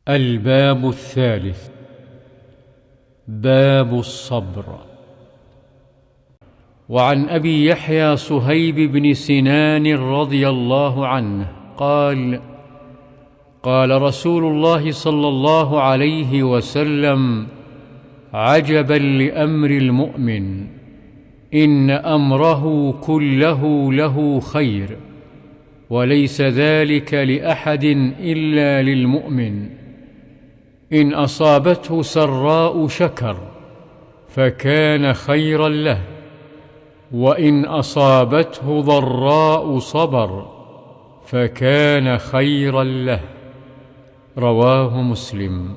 الباب الثالث: باب الصبر. وعن أبي يحيى صهيب بن سنان رضي الله عنه قال: قال رسول الله صلى الله عليه وسلم: عجبا لأمر المؤمن، إن أمره كله له خير، وليس ذلك لأحد إلا للمؤمن. إن أصابته سراء شكر فكان خيرا له، وإن أصابته ضراء صبر فكان خيرا له. رواه مسلم.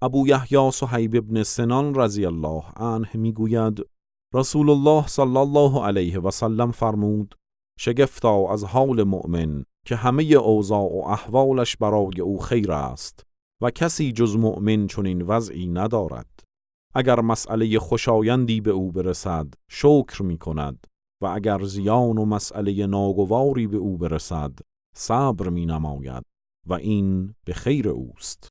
ابو یحیی صهیب ابن سنان رضی الله عنه میگوید: رسول الله صلی الله علیه و سلم فرمود: شگفتا از حال مؤمن که همه اوضاع و احوالش برای او خیر است و کسی جز مؤمن چنین وضعی ندارد. اگر مسئله خوشایندی به او برسد شکر می کند و اگر زیان و مسئله ناگواری به او برسد صبر می نماید و این به خیر اوست.